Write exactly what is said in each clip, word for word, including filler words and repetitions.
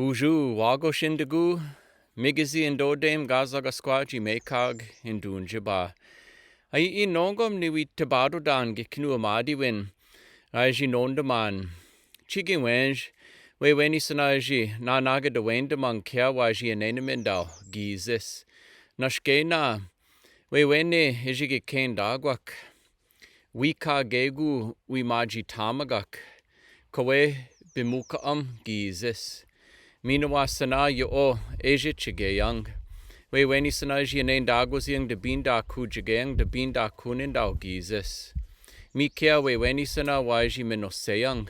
Buju, wago shindigu, migizi indodem gaza gasquaji mekag indunjiba. Ai inongom ni wi tibado dan giknu amadi win. Aji nondaman. Chigi wenj, we weni sanaji, na naga de wendamang kia waji enenamendao, gizis. Nashkena, we weni iji gikendagwak. Wika gegu wi maji tamagak. Kawe bimukaam gizis. Minawa sana yo o eji chigeyang. We weni sana ji nen dagwaziyang de binda kujigeyang de binda kunendao gizis. Mikia we weni sana wa ji minoseyang.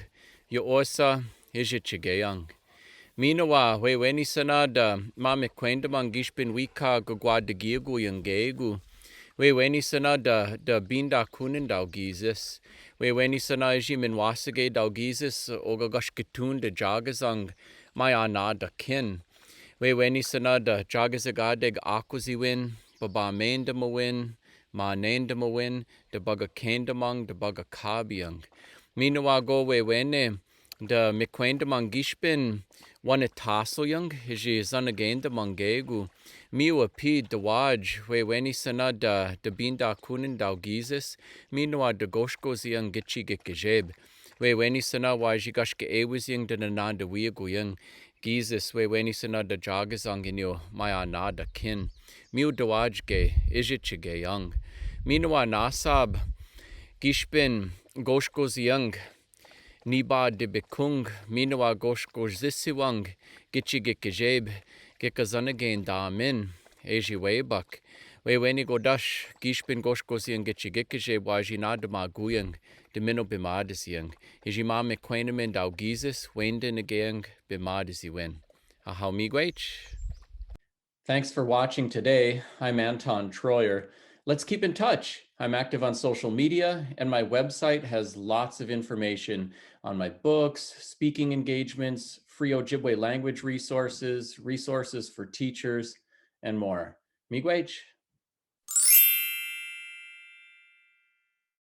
Yo osa eji chigeyang. Minawa, we weni sana da ma mekwendamang gishpin wika gagwa de giyaguyang gegu. We weni sana da, da binda kunendao gizis. We weni sana ji minwasage dao gizis, o gagashkitun da jagazang, mai ana da kin. We weni sana da jagazagadeg akwaziwin, babamendamawin, manendamawin, da bagakendamang, da bagakabiyang. Minawa go we weni, da mekwendamang gishpin, wana tasoyang, ji zanagendamang gegu. Miwa pi dawaj, we weni sana da, da binda kunendao gizis, minawa da goshgoziyang gichi gikijeb. We weni sana wa ji gashka ewiziyang da nananda wiyaguyang. Gizis we weni sana da jagazang inyo mai ana da kin. Miwa dawaj ge, eji chigeyang. Minawa nasab, gishpin, goshgoziyang, niba de bikung, minawa goshgozisiwang, gichi gikijeb, gikazanagendamin, eji webak. We weni godash, gishpin goshgoziyang gichi gikijeb wa ji nadamaguyang, de mino bimadisiyang. Eji ma mekwenamendao gizis, wendanageyang, bimadisiwin. Aho miigwech. Thanks for watching today. I'm Anton Troyer. Let's keep in touch. I'm active on social media, and my website has lots of information on my books, speaking engagements, free Ojibwe language resources, resources for teachers, and more. Miigwech.